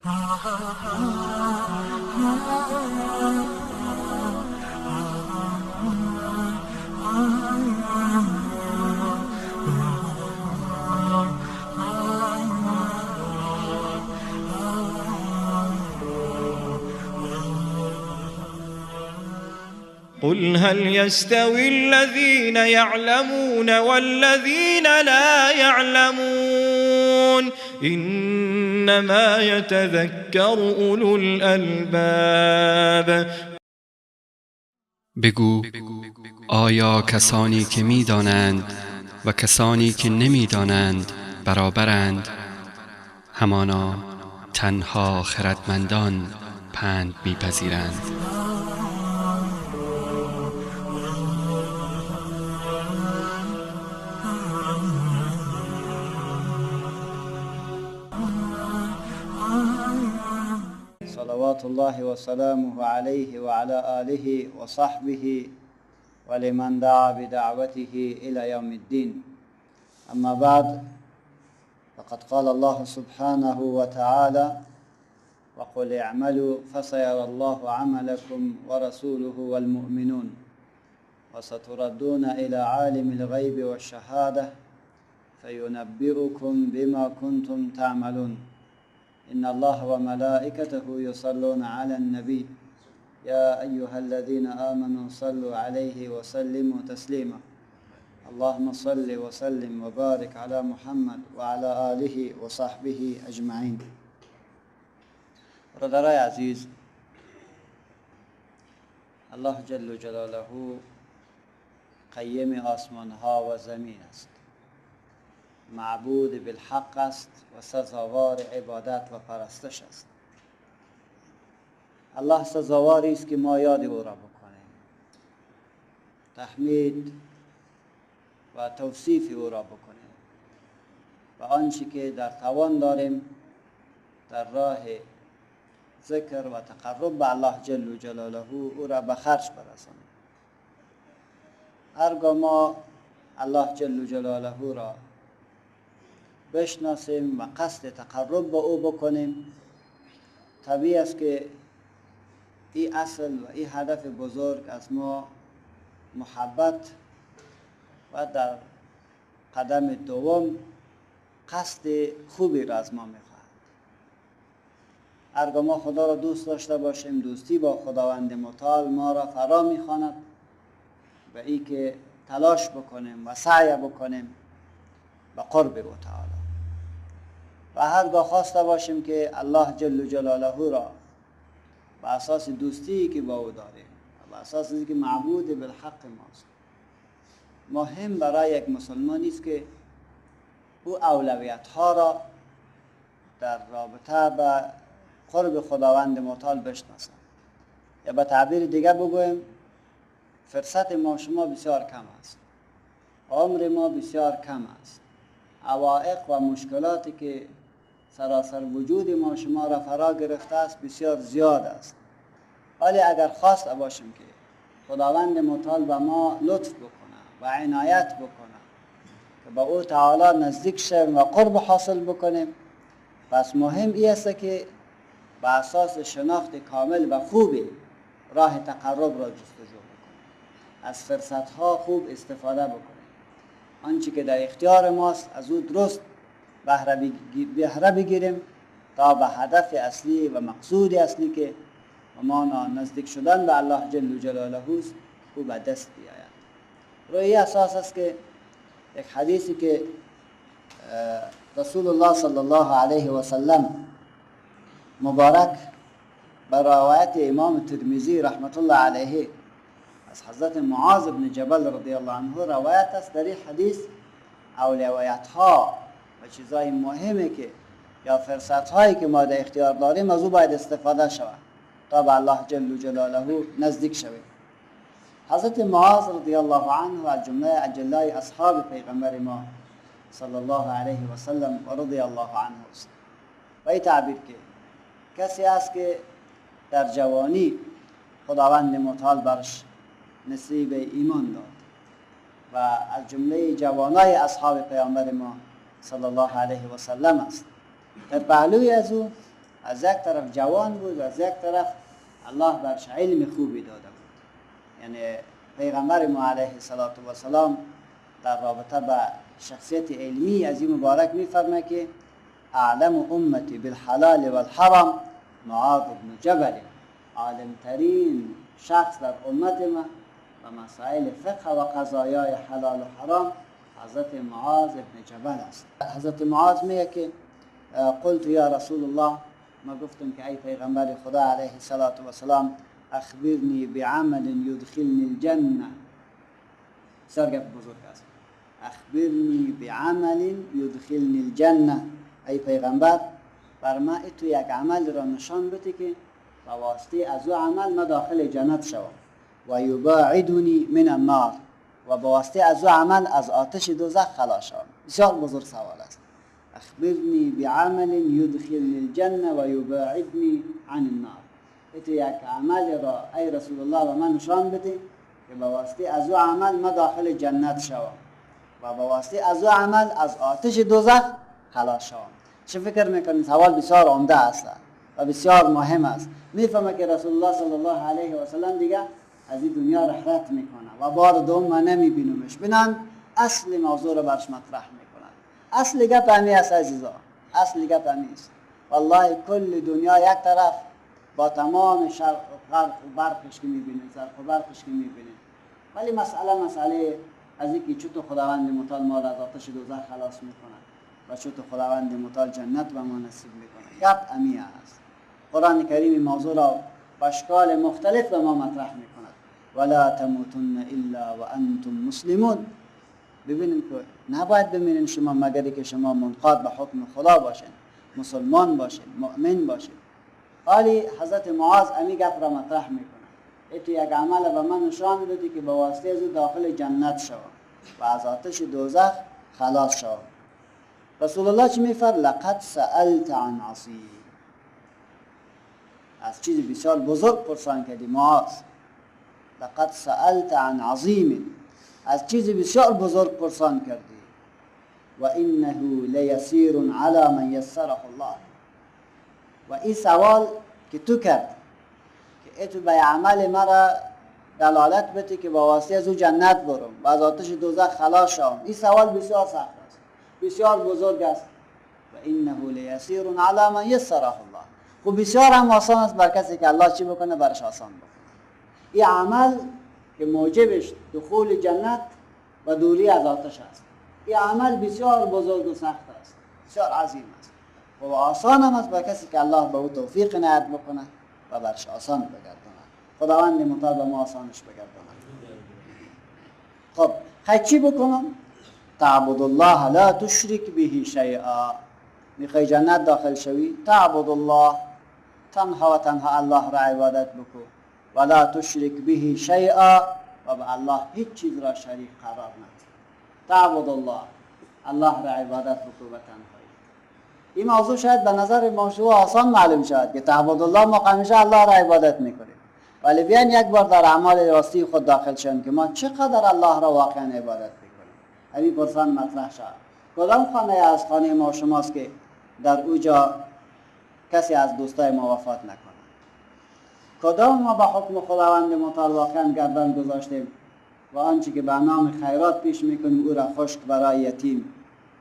قل هل يستوي الذين يعلمون والذين لا يعلمون إنما يتذكر أولو الألباب. بگو آیا کسانی که می‌دانند و کسانی که نمی‌دانند برابرند؟ همانا تنها خردمندان پند می‌پذیرند. صلوات الله وسلامه عليه وعلى آله وصحبه ولمن دعا بدعوته إلى يوم الدين. أما بعد، فقد قال الله سبحانه وتعالى: وقل اعملوا فسيرى الله عملكم ورسوله والمؤمنون وستردون إلى عالم الغيب والشهادة فينبئكم بما كنتم تعملون. إن الله وملائكته يصلون على النبي يا أيها الذين آمنوا صلوا عليه وسلموا تسليما. اللهم صل وسلم وبارك على محمد وعلى آله وصحبه أجمعين. برادرای عزیز، الله جل جلاله قیم آسمان ها و زمین است، معبود بالحق است و سزاوار عبادت و پرستش است. الله سزاواری است که ما یاد او را بکنیم، تحمید و توصیف او را بکنیم و آنچه که در توان داریم در راه ذکر و تقرب به الله جل جلاله او را به خرج برسانیم. هرگاه ما الله جل جلاله را بشناسیم و قصد تقرب به او بکنیم، طبیعی است که این اصل و این هدف بزرگ از ما محبت و در قدم دوم قصد خوبی را از ما میخواهد. هرگاه ما خدا را دوست داشته باشیم، دوستی با خداوند متعال ما را فرا میخواند و ای که تلاش بکنیم و سعی بکنیم به قرب او تعالی. و هرگاه خواسته باشیم که الله جل جلاله را به اساس دوستی که با او داریم و به اساس اینکه معبود بالحق ماست، مهم برای یک مسلمان است که او اولویت ها را در رابطه به قرب خداوند متعال بشناسد. یا به تعبیر دیگه بگویم، فرصت ما شما بسیار کم است، عمر ما بسیار کم است، عوائق و مشکلاتی که سراسر وجود ما شما را فرا گرفته است بسیار زیاد است. ولی اگر خواست باشیم که خداوند متعال به ما لطف بکنه و عنایت بکنه که به او تعالی نزدیک شویم و قرب حاصل بکنیم، پس مهم ای است که به اساس شناخت کامل و خوبی راه تقرب را جستجو بکنیم، از فرصتها خوب استفاده بکنیم، آنچه که در اختیار ماست از او درست بهره بگیریم تا به هدف اصلی و مقصود اصلی که ما نزدیک شدن به الله جل جلاله است او به دست بیاید. روی اساس است که یک حدیثی که رسول الله صلی الله علیه و سلم مبارک بر روایت امام ترمذی رحمت الله علیه از حضرت معاذ بن جبل رضی الله عنه روایت است، در این حدیث اولویت ها و چیزای مهمه که یا فرصت هایی که ما در اختیار داریم از او باید استفاده شود تا به الله جل جلاله نزدیک شویم. حضرت معاذ رضی الله عنه از جمله اجلای اصحاب پیغمبر ما صلی الله علیه و سلم و رضی الله عنه است. و این تعبیر که کسی است که در جوانی خداوند متعال برش نصیب ایمان داد و از جمله جوانای اصحاب پیامبر ما صلی الله علیه و سلم است. در پهلوی از او از یک طرف جوان بود و از یک طرف الله برش علم خوبی داده بود. یعنی پیغمبر ما علیه الصلاة والسلام در رابطه با شخصیت علمی از این مبارک میفرمه که اعلم امتی بالحلال والحرام معاذ بن جبل، عالمترین شخص در امت ما و مسائل فقه و قضایای حلال و حرام حضرت معاذ بن جبل است. حضرت معاذ میگه که قلت یا رسول الله، ما گفتم که ای پیغمبر خدا علیه الصلاة والسلام اخبرنی بعمل یدخلنی الجنه. بسیار گپ بزرگ است. اخبرنی بعمل یدخلنی الجنه، ای پیغمبر بر ما تو یک عمل را نشان بده که با واسطه از او عمل ما داخل جنت شوم، و یباعدنی من النار، و با واسطه از او عمل از آتش دوزخ خلاص شوم. بسیار بزرگ سوال است. اخبرنی بعمل یدخلنی الجنه و یباعدنی عن النار. تو یک عمل را ای رسول الله به من نشان بده که با واسطه از او عمل ما داخل جنت شوم و با واسطه از او عمل از آتش دوزخ خلاص شوم. چه فکر میکنید؟ سوال بسیار عمده است و بسیار مهم است. میفهمه که رسول الله صلی الله علیه و سلم دیگه از این دنیا رحلت میکنه و بار دوم ما نمیبینمش. بنان اصل موضوع رو برش مطرح میکنن. اصل گپ همی است عزیزا، اصل گپ همی است. والله کل دنیا یک طرف با تمام شرق و غرب و برقش که میبینید، زرق و برقش که میبینید، ولی مسئله از اینکه چطور خداوند متعال ما را از آتش دوزخ خلاص میکنه و چطور خداوند متعال جنت به ما نصیب میکنه، گپ همی است. قرآن کریم موضوع را به اشکال مختلف به ما مطرح میکند. ولا تموتن الا وانتم مسلمون. ببینید که نباید بمیرین شما مگر که شما منقاد به حکم خدا باشین، مسلمان باشین، مؤمن باشین. حالی حضرت معاذ امی گپ را مطرح میکنه، ای تو یک عمل به من نشان بدی که به واسطه از داخل جنت شوم و از آتش دوزخ خلاص شوم. رسول الله چی میفرماید؟ لقد سألت عن عظیم. از چیز بسیار بزرگ پرسان کردی معاذ. لقد سألت عن عظیم، از چیز بسیار بزرگ پرسان کردی. و انه لیسیر علی من یسره الله. و این سوال که تو کرد که ای تو به عمل مرا دلالت بده که با واسطه از او جنت برم و از آتش دوزخ خلاص شوم، این سوال بسیار سخت است، بسیار بزرگ است. و انه لیسیر علی من یسره الله. خب بسیار هم آسان است بر کسی که الله چی بکنه برش آسان بکنه. این عمل که موجبش دخول جنت و دوری از آتش است، این عمل بسیار بزرگ و سخت است، بسیار عظیم است و آسان هم است بر کسی که الله به او توفیق عنایت بکنه و برش آسان بگرداند. خداوند متعال به ما آسانش بگرداند. خب خیلی چی بکنم؟ تعبد الله لا تشرک به شیئا. میخوای جنت داخل شوی؟ تعبد الله، تنها و تنها الله را عبادت بکو، ولا تشرک به شیئا، و به الله هیچ چیز را شریک قرار نده. تعبد الله، الله را عبادت بکو و تنهایی. این موضوع شاید به نظر موضوع آسان معلوم شود که تعبد الله ما همیشه الله را عبادت میکنیم، ولی بیان یک بار در اعمال راستی خود داخل شویم که ما چقدر الله را واقعا عبادت میکنیم. همین پرسان مطرح شد. کدام خانه از خانه ما شماست که در اوجا کسی از دوستای ما وفات نکنه؟ کدام ما به حکم خداوند متعال واقعا گردن گذاشتیم و آنچه که به نام خیرات پیش میکنیم او را خشک برای یتیم،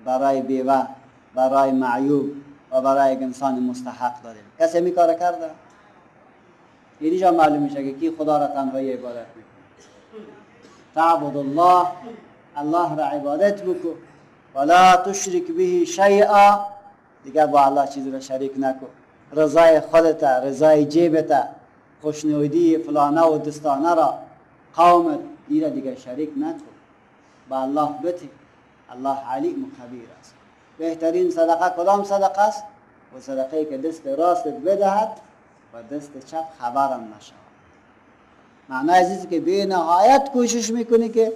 برای بیوه، برای معیوب و برای یک انسان مستحق داریم؟ کسی می کار کرده؟ اینجا معلوم میشه که کی خدا را تنهایی عبادت میکنه. تعبد الله، الله را عبادت بکو، ولا تشرک به شیئا، دیگه با الله چیزی را شریک نکو. رضای خودت، رضای جیبت، خوشنودی فلانه و دستانه را، قومت، این را دیگه شریک نکن، با الله بتی. الله علیم و خبیر است. بهترین صدقه کدام صدقه است؟ و صدقه که دست راستت بدهد و دست چپ خبرم نشود. معنی عزیز که بی نهایت کوشش میکنی که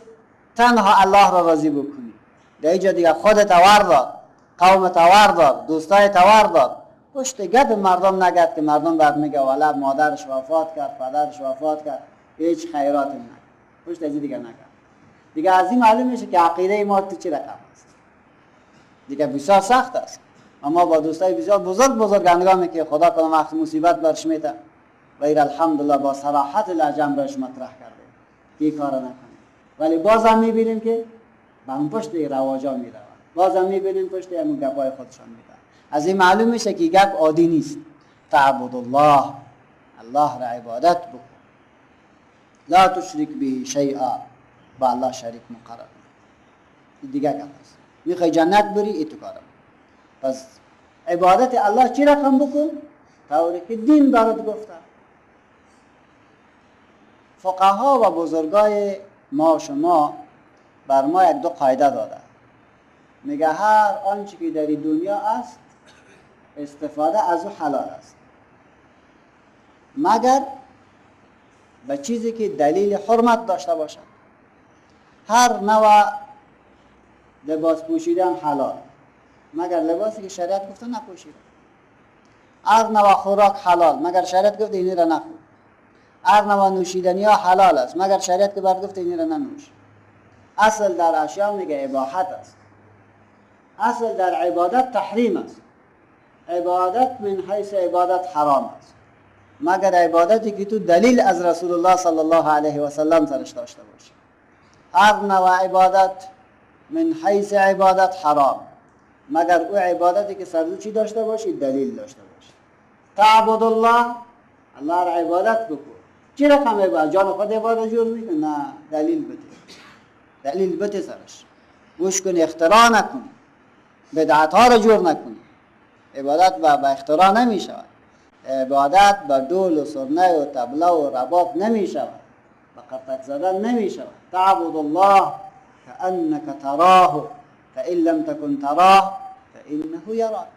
تنها الله را راضی بکنی. در اینجا دیگه خودت وردار، قومت وردار، دوستایت وردار، پشت گپ مردم نگرد که مردم بعد میگه والا مادرش وفات کرد، پدرش وفات کرد، هیچ خیراتی نکرد. پشت از دیگه نکرد. دیگه از این معلوم میشه که عقیده ما تو چه رقم است. دیگه بسیار سخت است. اما با دوستای بسیار بزرگ بزرگ هنگامی که خدا کدام وقت مصیبت برش میته و ایر الحمدلله با صراحت لهجه برش مطرح کرده که این کار نکنه، ولی بازم میبینیم که به اون پشت رواجا میرود، بازم میبینیم پشت همون گپای خودشان میرود. از این معلوم میشه که گپ عادی نیست. تعبد الله، الله را عبادت بکن، لا تشرک به شیئا، با الله شریک مقرر نکن. دیگه گپ است. میخوای جنت بری ای تو کارم. پس عبادت الله چی رقم بکن؟ طوری که دین برات گفته. فقها و بزرگای ما شما بر ما یک دو قاعده داده. میگه هر آنچه که در دنیا است استفاده از او حلال است، مگر به چیزی که دلیل حرمت داشته باشد. هر نوع لباس پوشیدن حلال، مگر لباسی که شریعت گفته نپوشیدن. هر نوع خوراک حلال، مگر شریعت گفته اینی را نخور. هر نوع نوشیدنی ها حلال است، مگر شریعت که برات گفته اینی را ننوش. اصل در اشیا میگه اباحت است، اصل در عبادت تحریم است. عبادت من حیث عبادت حرام است، مگر عبادتی که تو دلیل از رسول الله صلی الله علیه و سلم سرش داشته باشی. هر نوع عبادت من حیث عبادت حرام، مگر او عبادتی که سر چی داشته باشی؟ دلیل داشته باشی. تعبد الله، الله را عبادت بکن. چی رقم عبادت؟ جان خود عبادت جور میکنه؟ نه، دلیل بده، دلیل بده سرش. گوش کن، اختراع نکن، بدعت ها را جور نکنی. عبادت با اختراع نمی شود. عبادت با دول و سرنه و طبله و رباب نمی شود، با قرتک زدن نمی شود. تعبد الله كأنك تراه فإن لم تكن تراه فإنه يراك.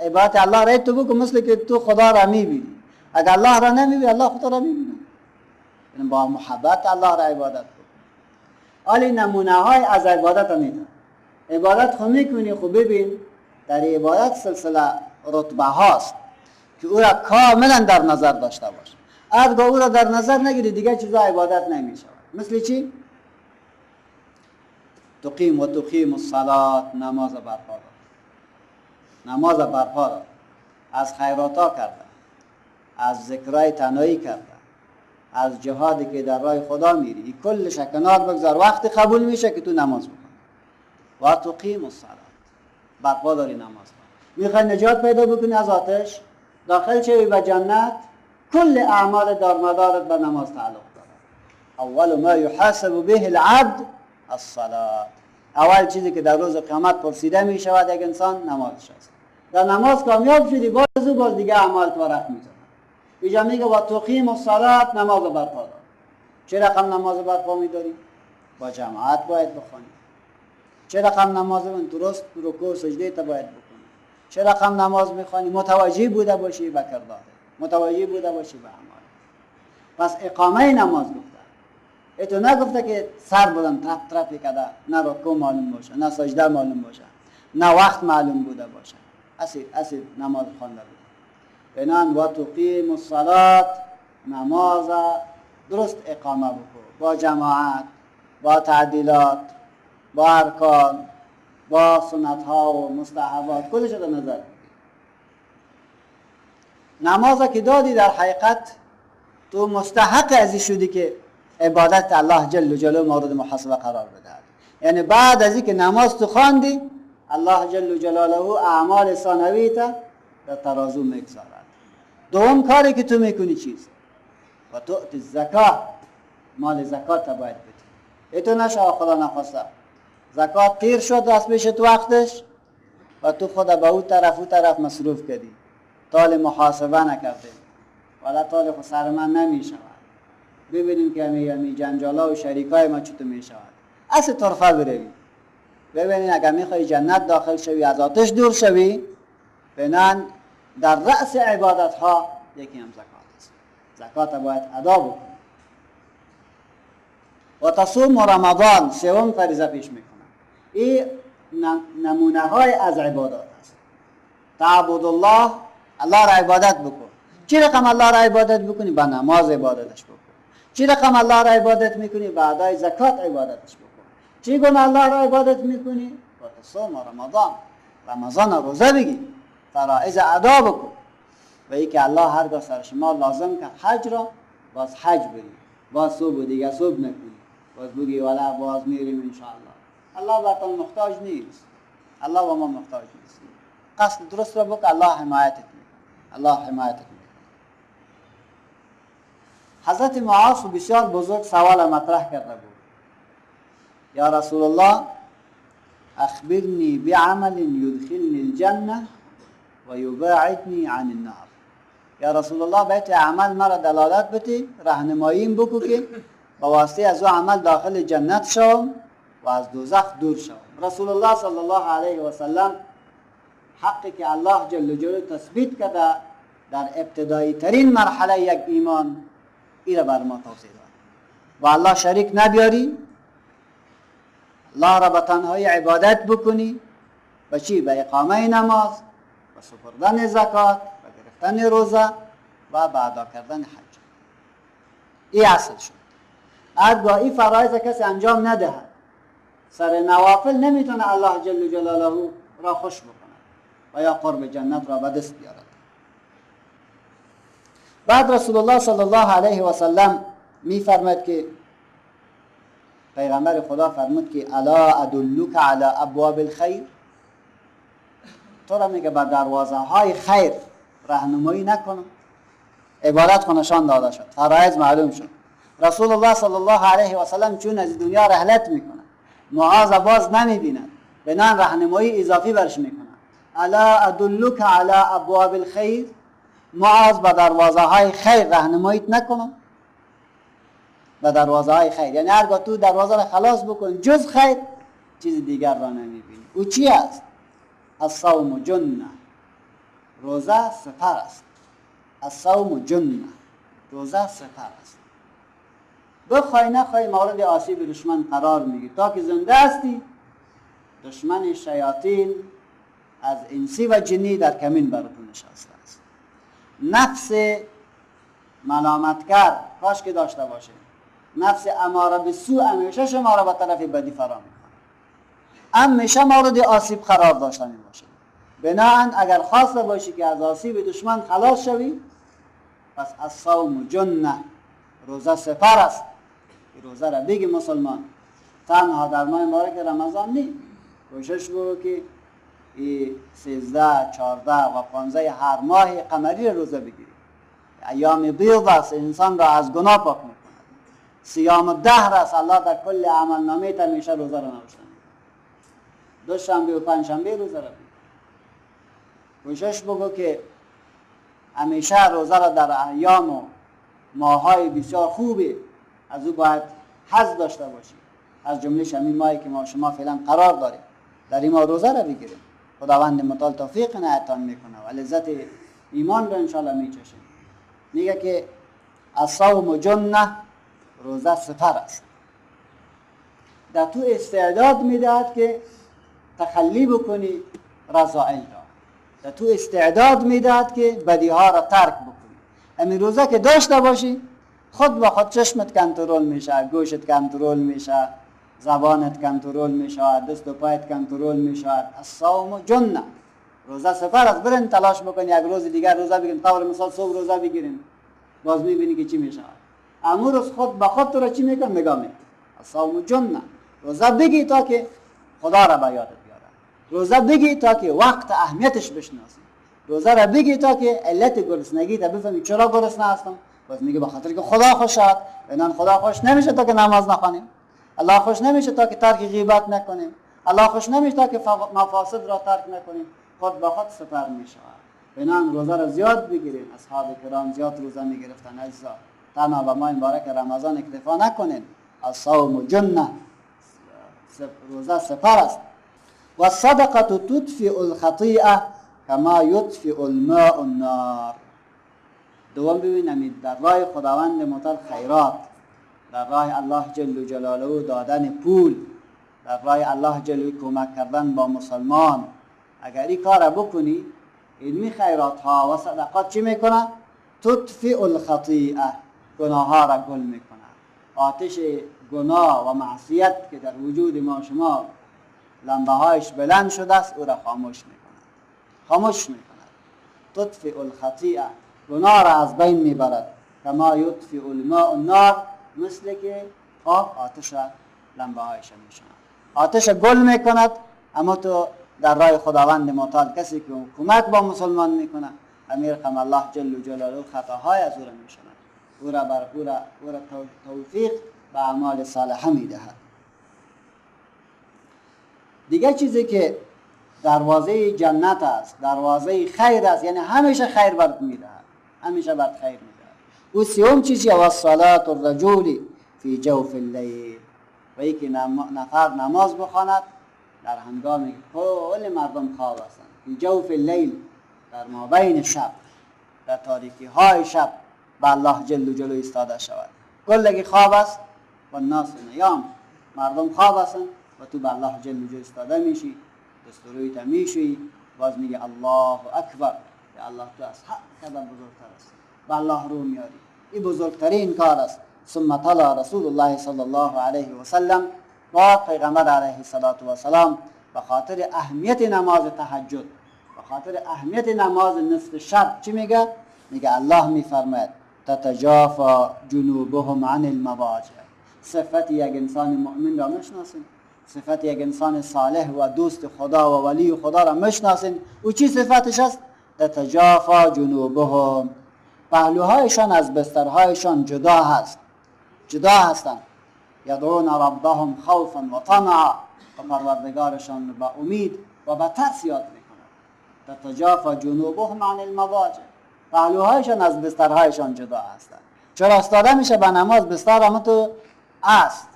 عبادت الله را تو بکن مثل که تو خدا را میبینی. اگر الله را نمیبینی، الله خدا را میبینی. یعنی با محبت الله را عبادت بکن. آلی نمونه های از عبادت میدن. عبادت خو میکنی، خو ببین در عبادت سلسله رتبه هاست که او را کاملا در نظر داشته باش. اگر او را در نظر نگیری دیگه چیزا عبادت نمیشود. مثل چی؟ تقیم و تقیم الصلاة، نماز برپا دار، نماز برپا دار، از خیرات ها کرده، از ذکرای تنهایی کرده، از جهادی که در راه خدا میری، این کلش کنار بگذار، وقتی قبول میشه که تو نماز بکنی. و تقیم الصلاة، برپا داری نماز. میخوای نجات پیدا بکنی از آتش، داخل شوی به جنت، کل اعمال دارمدارت به نماز تعلق داره. اول ما یحاسب به العبد الصلاة، اول چیزی که در روز قیامت پرسیده می شود یک انسان نمازش است. در نماز کامیاب شدی، باز او باز دیگه اعمال تو رفت میزنه. اینجا میگه و تقیم الصلاة، نماز برپا دار. چه رقم نماز برپا میداری؟ با جماعت باید بخوانی. چه رقم نماز درست رکوع سجده تا باید بکنی. چه رقم نماز میخوانی؟ متوجه بوده باشی به کردار، متوجه بوده باشی به اعمال. پس اقامه نماز گفته. اتو نگفته که سر بودن ترپ ترپ کرده، نه رکوع معلوم باشه، نه سجده معلوم باشه، نه وقت معلوم بوده باشه. اصیل اصیل نماز خوانده بوده. بنان و تقیم الصلاة، نماز درست اقامه بکن، با جماعت، با تعدیلات، با ارکان، با سنت ها و مستحبات، کلش در نظر بگیر. نماز که دادی در حقیقت تو مستحق از شدی که عبادت الله جل جلاله مورد محاسبه قرار بدهد. یعنی بعد از اینکه نماز تو خواندی، الله جل جلاله اعمال ثانوی تا در ترازو میگذارد. دوم کاری که تو میکنی چیست؟ و تؤتی الزکات، مال زکات باید بدی. ایتو نشه خدا نخواسته زکات تیر شد دست پیش تو وقتش و تو خود به او طرف او طرف مصروف کردی، تال محاسبه نکردی، ولی تال خود سر من نمیشود. ببینیم که همی جنجالا و شریکای ما چطور میشود. اصل طرفه بروی ببینین اگر میخوای جنت داخل شوی، از آتش دور شوی، بنان در رأس عبادت ها یکی هم زکات است. زکات باید ادا بکنی. و تصوم رمضان، سوم فریضه پیش میکنم. این نمونه های از عبادات است. تعبد الله، الله را عبادت بکن. چی رقم الله را عبادت بکنی؟ با نماز عبادتش بکن. چی رقم الله را عبادت میکنی؟ با ادای زکات عبادتش بکن. چی گونه الله را عبادت میکنی؟ با تصوم رمضان. رمضان روزه بگی، فرائض ادا بکن. و ای که الله هرگاه سر شما لازم کرد حج را، باز حج بری، باز صبح دیگه صبح نکنی، باز بگی والا باز میریم انشاءالله. الله برتان محتاج نیست، الله با ما محتاج نیست. قصد درست را بکن، الله حمایتت میکنه، الله حمایتت میکنه. حضرت معاذ بسیار بزرگ سوال مطرح کرده بود، یا رسول الله اخبرنی بعمل یدخلنی الجنه و یباعدنی عن النار. یا رسول الله بیت عمل مرا دلالت بتی، راهنماییم بکو که با واسطه از او عمل داخل جنت شوم و از دوزخ دور شوم. رسول الله صلی الله علیه و سلم حقی که الله جل جلاله تثبیت کرده در ابتدایی ترین مرحله یک ایمان، ای را بر ما توضیح داد. و الله شریک نبیاری، الله را به تنهایی عبادت بکنی، به چی؟ به اقامه نماز، به سپردن زکات، به گرفتن روزه و به ادا کردن حج. ای اصل شد. اگر این فرایض کسی انجام ندهد، سر نوافل نمیتونه الله جل جلاله را خوش بکنه و یا قرب جنت را به دست بیارد. بعد رسول الله صلی الله علیه و سلم میفرماید که پیغمبر خدا فرمود که الا ادلک علی ابواب الخیر، تو را میگه به دروازه های خیر راهنمایی نکنم. عبارت خو نشان داده شد، فرایض معلوم شد. رسول الله صلی الله علیه و سلم چون از دنیا رحلت میکنه، معاذ باز نمیبیند، بنان راهنمایی اضافی برش میکنه. الا ادلک علی ابواب الخیر، معاذ به دروازه های خیر راهنماییت نکنم. به دروازه های خیر، یعنی هرگاه تو دروازه را خلاص بکن جز خیر چیز دیگر را نمیبینی. او چی است؟ الصوم جنه، روزه سپر است. الصوم جنه، روزه سپر است. بخوای نخوای مورد آسیب دشمن قرار میگیری. تا که زنده هستی دشمن شیاطین از انسی و جنی در کمین براتون نشسته است. نفس ملامتکر کاش که داشته باشه، نفس اماره به سوء همیشه شما را به طرف بدی فرا میکنه، همیشه مورد آسیب قرار داشته میباشه. بناهن اگر خواسته باشی که از آسیب دشمن خلاص شوی، پس الصوم جنه، روزه سپر است. روزه را بگی مسلمان تنها در ماه مبارک رمضان نی، کوشش برو که 13، 14 و 15 هر ماه قمری روزه بگیری. ایام بیض است، انسان را از گناه پاک میکند. صیام الدهر است، الله در کل عمل نامه همیشه روزه را نوشته. دوشنبه و پنجشنبه روزه را بگیر. کوشش بگو که همیشه روزه را در ایام و ماهای بسیار خوبی از او باید حظ داشته باشی. از جمله همین ماهی که ما شما فعلا قرار داریم، در این ماه روزه را بگیریم. خداوند متعال توفیق عنایتان میکنه و لذت ایمان را انشاءالله میچشیم. میگه که الصوم جنه، روزه سپر است. در تو استعداد میدهد که تخلی بکنی رذائل را، در تو استعداد میدهد که بدیها را ترک بکنی. همین روزه که داشته باشی، خود با خود چشمت کنترل میشه، گوشت کنترل میشه، زبانت کنترل میشه، دست و پایت کنترل میشه. الصوم جنه، روزه سپر است. برین تلاش بکن یک روز دیگر روزه بگیریم، طور مثال صبح روزه بگیریم، باز میبینی که چی میشه. امور روز خود با خود تو را چی میکن؟ نگاه میکن. الصوم جنه، روزه بگی تا که خدا را به یادت بیاره، روزه بگی تا که وقت اهمیتش بشناسی، روزه را بگی تا که علت گرسنگی تا بفهمی چرا گرسنه هستم. باز میگه به خاطر که خدا خوش شد. بنان خدا خوش نمیشه تا که نماز نخوانیم، الله خوش نمیشه تا که ترک غیبت نکنیم، الله خوش نمیشه تا که مفاسد را ترک نکنیم. خود با خود سپر میشود. بنان روزه را زیاد بگیریم. اصحاب کرام زیاد روزه میگرفتن. عزیزا تنها به ماه مبارک رمضان اکتفا نکنین. الصوم جنه، روزه سپر است. و صدقه تطفئ الخطیئه کما یطفئ الماء النار. دوم ببینید در راه خداوند متعال خیرات، در راه الله جل جلاله دادن پول، در راه الله جل کمک کردن با مسلمان، اگر این کار بکنی، علمی خیرات ها و صدقات چی میکنه؟ تطفئ الخطیئه، گناه ها را گل میکنه. آتش گناه و معصیت که در وجود ما شما لمبه هایش بلند شده است، او را خاموش میکنه. خاموش میکند. تطفئ الخطیئه، گناه را از بین میبرد. کما یطفئ الماء النار، مثل که آب آتش لمبه هایش میشوند، آتش گل میکند. اما تو در راه خداوند متعال کسی که کمک با مسلمان میکنه، امیر قم الله جل جلاله خطاهای از او را میشوند، او را بر او را توفیق به اعمال صالحه میدهد. دیگه چیزی که دروازه جنت است، دروازه خیر است، یعنی همیشه خیر برات میدهد، همیشه برات خیر میدهد. او سوم چیزی و صلات الرجل فی جوف اللیل، و یکی نفر نماز بخواند در هنگامی که کل مردم خواب هستند. فی جوف اللیل، در مابین شب، در تاریکی های شب به الله جل جلاله ایستاده شود. کلگی خواب است و الناس نیام، مردم خواب هستند و تو به الله جل جلاله ایستاده میشی، دستورویت میشوی، باز میگه الله اکبر، یا الله تو از هر قدم بزرگتر است، به الله رو میاری. این بزرگترین کار است. ثم تلا رسول الله صلی الله علیه و سلم، بعد پیغمبر علیه الصلاة والسلام به خاطر اهمیت نماز تهجد، به خاطر اهمیت نماز نصف شب چی میگه؟ میگه الله میفرماید تتجافا جنوبهم عن المضاجع. صفت یک انسان مؤمن را میشناسین، صفت یک انسان صالح و دوست خدا و ولی خدا را میشناسین. او چی صفتش است؟ تتجافا جنوبهم، پهلوهایشان از بسترهایشان جدا هست، جدا هستند. یدعون ربهم خوفا و طمعا، و پروردگارشان با امید و با ترس یاد میکنند. تتجافا جنوبهم عن المضاجع، پهلوهایشان از بسترهایشان جدا هستند. چرا استاده میشه به نماز؟ بستر هم تو است،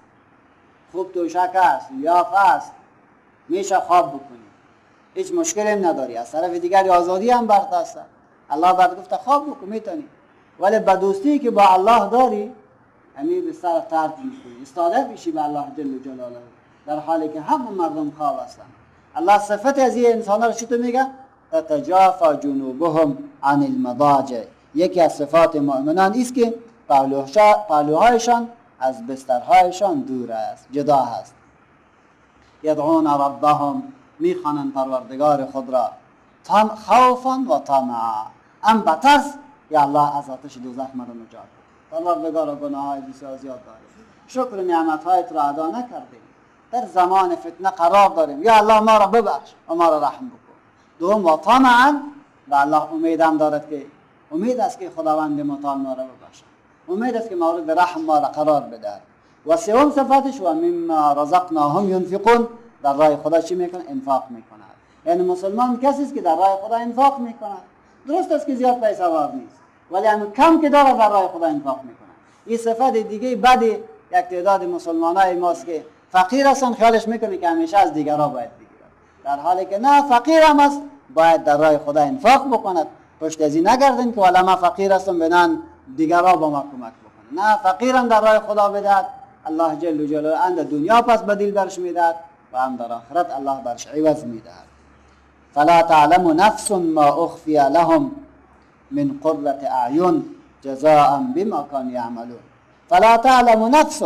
خوب توشک است، لیاف است، میشه خواب بکنی، هیچ مشکلی نداری. از طرف دیگر آزادی هم برت هست، الله برات گفته خواب بکن میتونی، ولی به دوستی که با الله داری همین بستر ترک میکنی، استاده میشی به الله جل جلاله، در حالی که همه مردم خواب هستند. الله صفت از این انسان ها رو چطور میگه؟ تتجافا جنوبهم عن المضاجع. یکی از صفات مؤمنان است که پهلوهایشان از بسترهایشان دور است، جدا هست. یدعون ربهم، میخوانند پروردگار خود را، خوفا و طمعا، ام به ترس یا الله از آتش دوزخ مرا نجات بده. پروردگار گناههای بسیار زیاد داریم، شکر نعمتهایت را ادا نکردیم، در زمان فتنه قرار داریم، یا الله ما را ببخش و ما را رحم بکن. دوم و طمعا، و الله امیدم دارد که امید است که خداوند متعال ما را ببخشد، امید است که مورد رحم ما را قرار بدهد. و سوم صفتش و مما رزقناهم ینفقون، در راه خدا چی میکنه؟ انفاق میکند. یعنی مسلمان کسی است که در راه خدا انفاق میکند. درست است که زیاد پیسه وار نیست، ولی هم کم که داره در راه خدا انفاق میکنه. این صفت دیگه بد یک تعداد مسلمانای ماست که فقیر هستن، خیالش میکنه که همیشه از دیگرا باید بگیرد، در حالی که نه، فقیر هم است باید در راه خدا انفاق بکند. پشت از این نگردین که والا من فقیر هستم بنان دیگرا با ما کمک بکنه. نه، فقیرم در راه خدا بدهد، الله جل جلاله هم در دنیا پس بدیل برش میدهد و هم در آخرت الله برش عوض میدهد. فلا تعلم نفس ما اخفی لهم من قرة اعین جزاء بما كانوا یعملون. فلا تعلم نفس،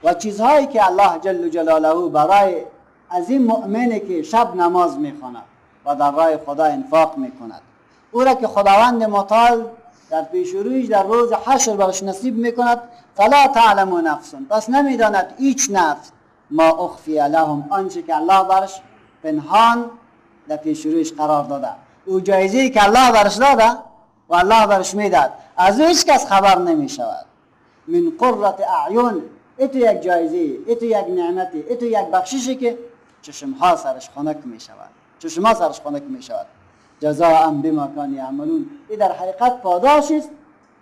و چیزهایی که الله جل جلاله برای از این مؤمنی که شب نماز میخواند و در راه خدا انفاق میکند، او را که خداوند متعال در پیش رویش در روز حشر برش نصیب میکند. فلا تعلم نفس، پس نمیداند هیچ نفس ما اخفی لهم، آنچه که الله برش پنهان در پیش رویش قرار داده، او جایزه‌ای که الله برش داده و الله برش میداد، از او هیچ کس خبر نمیشود. من قرة اعین، ایتو یک جایزه، ایتو یک نعمتی، ایتو یک بخششی که چشمها سرش خنک میشود، چشمها سرش خنک میشود. جزاء بما كانوا یعملون، این در حقیقت پاداش است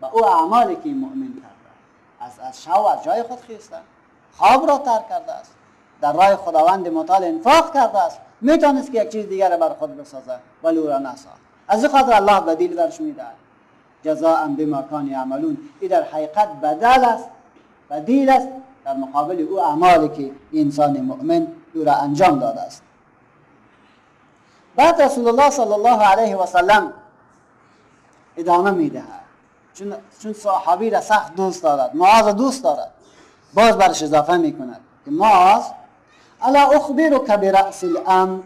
به او اعمالی که مؤمن کرده، از شو از جای خود خیسته، خواب را ترک کرده است، در راه خداوند متعال انفاق کرده است، میتونست که یک چیز دیگر بر خود بسازه ولی او را نساخت. از این خاطر الله بدیل برش میدهد. جزاء بما كانوا یعملون، این در حقیقت بدل است، بدیل است در مقابل او اعمالی که انسان مؤمن او را انجام داده است. بعد رسول الله صلی الله علیه و سلم ادامه میدهد، چون صحابی را سخت دوست دارد، معاذ دوست دارد، باز برش اضافه میکند که معاذ الا اخبرک برأس الامر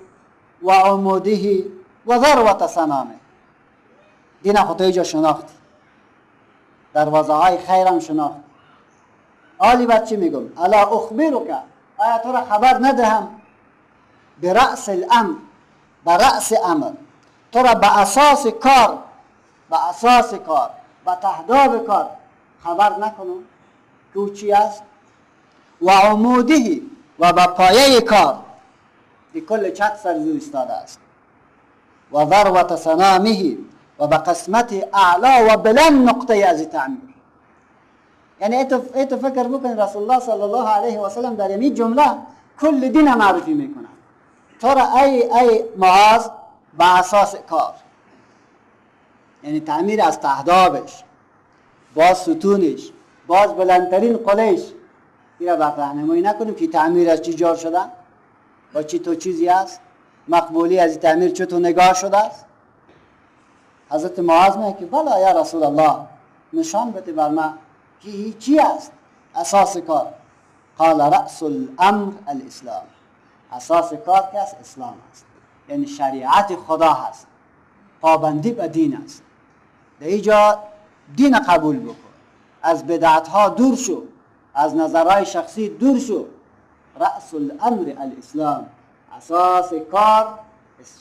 و عموده و ذروة سنامه. دین خود اینجا شناختی، دروازه های خیرم شناخت. آلی بعد چی میگم؟ الا اخبرک، آیا تو را خبر ندهم؟ برأس الامر، برأس امر، تو را به اساس کار، به اساس کار، به تهداب کار خبر نکنم که او چی است؟ و عموده، و به پایه کار که کل چت سر زو ایستاده است. و ذروة سنامه، و به قسمت اعلا و بلند نقطه از تعمیر. یعنی ایتو فکر بکن رسول الله صلی الله علیه و سلم در این جمله کل دین معرفی میکنه. تو را ای معاذ به اساس کار، یعنی تعمیر از تهدابش، باز ستونش، باز بلندترین قلش، این را بر راهنمایی نکنیم که تعمیر از چی جور شده، با چی تو چیزی است، مقبولی از تعمیر چطور نگاه شده است. حضرت معاذ میگه که بلا یا رسول الله، نشان بده بر من که چی است اساس کار. قال رأس الامر الاسلام، اساس کار که است اسلام است، یعنی شریعت خدا هست، پابندی به دین است. در اینجا دین قبول بکن، از بدعت ها دور شو، از نظرهای شخصی دور شو. رأس الامر الاسلام، اساس کار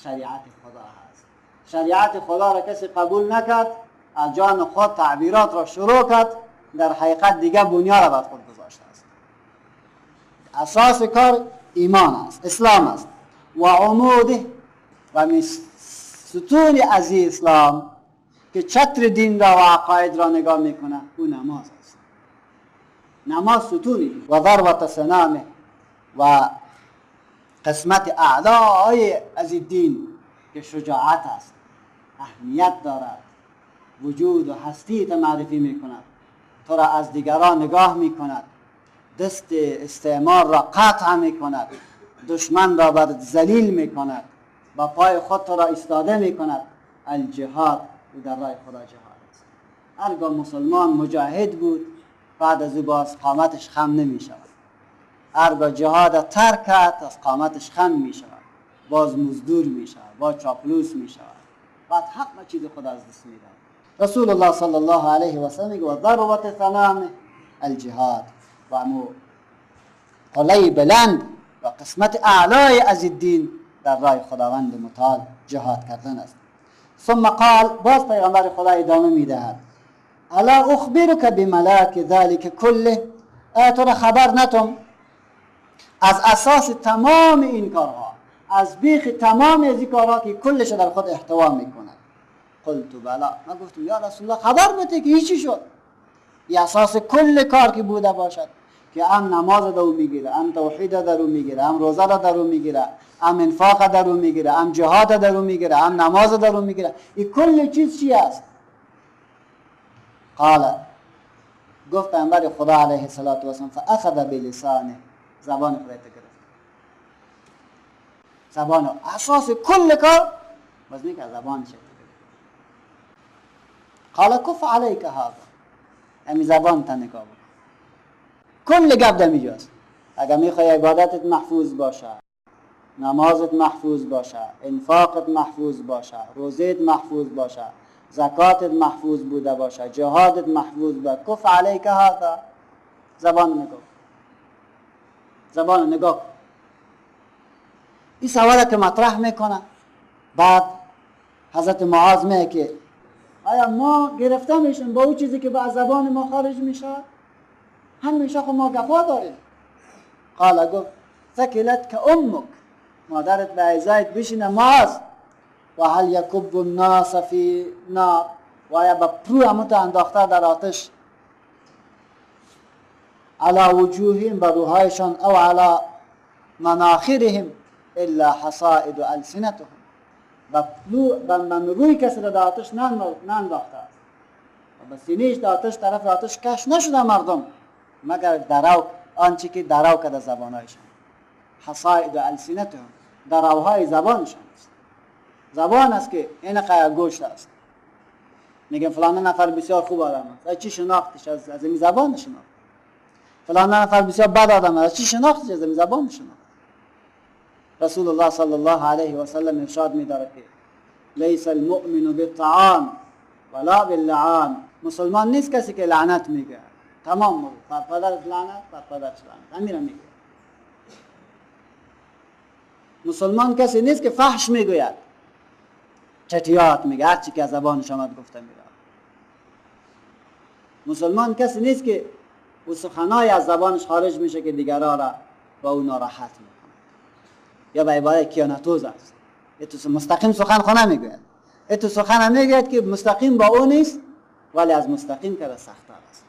شریعت خدا هست. شریعت خدا را کسی قبول نکرد، از جان خود تعبیرات را شروع کرد، در حقیقت دیگه بنیاد را بر خود گذاشته است. اساس کار ایمان است، اسلام است. و عموده، و ستون از اسلام که چتر دین را و عقاید را نگاه میکنه، او نماز است. نماز ستونی و ذروة سنامه، و قسمت اعلای از دین که شجاعت است، اهمیت دارد، وجود و هستی تا معرفی میکند، تو را از دیگران نگاه میکند، دست استعمار را قطع میکند، دشمن را بر ذلیل میکند، با پای خود تو را ایستاده میکند. الجهاد، در راه خدا جهاد است. هرگاه مسلمان مجاهد بود، بعد از او باز قامتش خم نمیشود. هرگاه جهاد ترک کرد، از قامتش خم میشود، باز مزدور میشود، باز چاپلوس میشود، بعد حق چیز خود از دست میدهد. رسول الله صلی الله علیه و سلم میگه و ذروة سنامه الجهاد، و امو قله بلند و قسمت اعلای از الدین در راه خداوند متعال جهاد کردن است. ثم قال، باز پیغمبر خدا ادامه میدهد، الا اخبرک بملاک ذلک کله، آیا تو را خبر نتم از اساس تمام این کارها، از بیخ تمام از این کارها که کلش در خود احتوا میکند؟ قلت بلا، من گفتم یا رسول الله خبر بده که هیچی شد، ای اساس کل کار که بوده باشد، که هم نماز در او میگیره، هم توحید در او میگیره، هم روزه را در او میگیره، هم انفاق در او میگیره، هم جهاد در او میگیره، هم نماز در او میگیره، این کل چیز چی است؟ قال، گفت پیامبر خدا علیه الصلاة والسلام، فاخذ بلسانه، زبان خدا گرفت، زبان اساس کل کار باز میگه زبان چه. قال کف علیک هذا، امی زبان تا نگاه بکن، کل گپ در میجاست. اگر میخوای عبادتت محفوظ باشه، نمازت محفوظ باشه، انفاقت محفوظ باشه، روزت محفوظ باشه، زکاتت محفوظ بوده باشه، جهادت محفوظ باشه، کف علیک هذا، زبان نگاه، زبان نگاه. این سواله که مطرح میکنه، بعد حضرت معاذ میگه که آیا ما گرفته میشیم با اون چیزی که با زبان ما خارج میشه؟ همیشه خب ما گپا داریم. قال، گفت ثکلت که امک، مادرت به عزایت بشینه معاذ، و هل یکب الناس فی نار، و آیا به پرو همون انداخته در آتش، علی وجوههم، بر روحایشان، او علی مناخرهم الا حصائد السنتهم، و روی کسی را در آتش ننداخته است و به سینهش در آتش طرف آتش کش نشده مردم، مگر درو، آنچه که درو کرده زبانهایشان، حصائد السنتهم، دروهای زبانشان است. زبان است که این گوشت است. میگن فلان نفر بسیار خوب آدم است، از چی شناختش؟ از این زبان شناخت. فلان نفر بسیار بد آدم است، از چی شناختش؟ از این زبان شناخت. رسول الله صلی الله علیه و سلم ارشاد می‌دارد که لیس المؤمن بالطعان ولا باللعان. مسلمان نیست کسی که لعنت میگه. تمام، بر پدرش لعنت، بر پدرش لعنت، همین میگه. مسلمان کسی نیست که فحش میگوید، چتیات میگه، هر چی که از زبانش آمد گفته میره. مسلمان کسی نیست که او سخنای از زبانش خارج میشه که دیگران را با او ناراحت میکنه، یا به عبارت کیانتوز است. اتو مستقیم سخن خانه میگوید، اتو سخن میگوید که مستقیم با او نیست، ولی از مستقیم که سخت‌تر است.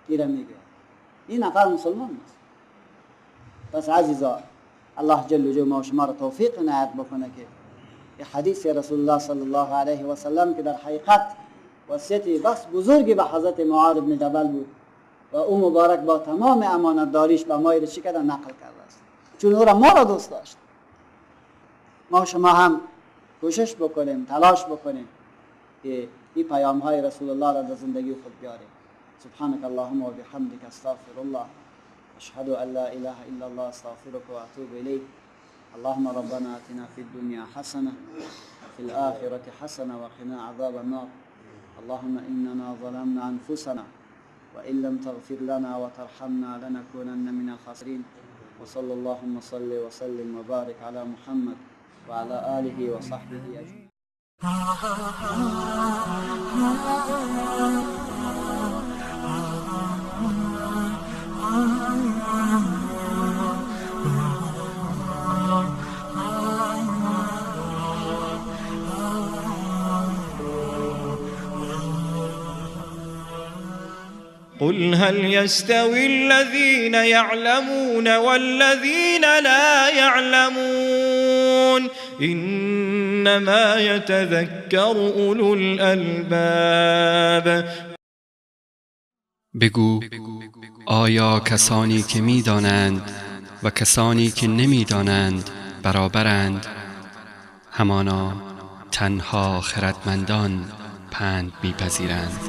این میگه این نفر مسلمان نیست. پس عزیزا، الله جل جلاله ما شما را توفیق عنایت بکنه که حدیث رسول الله صلی الله علیه و سلم که در حقیقت وصیت بس بزرگی به حضرت معاذ بن جبل بود و او مبارک با تمام امانتداریش به ما چی کرده؟ نقل کرده است، چون او را ما را دوست داشت. ما شما هم کوشش بکنیم، تلاش بکنیم که این پیام های رسول الله را در زندگی خود بیاریم. سبحانك اللهم وبحمدك استغفر الله اشهد ان لا اله الا الله استغفرك واتوب اليك. اللهم ربنا اتنا في الدنيا حسنه وفي الاخره حسنه وقنا عذاب النار. اللهم اننا ظلمنا انفسنا وان لم تغفر لنا وترحمنا لنكونن من الخاسرين. وصلى اللهم صل وسلم وبارك على محمد وعلى آله وصحبه أجمعين. قل هل يستوي الذين يعلمون والذين لا يعلمون إنما يتذكر أولو الألباب. بگو آیا کسانی که می‌دانند و کسانی که نمی‌دانند برابرند؟ همانا تنها خردمندان پند می‌پذیرند.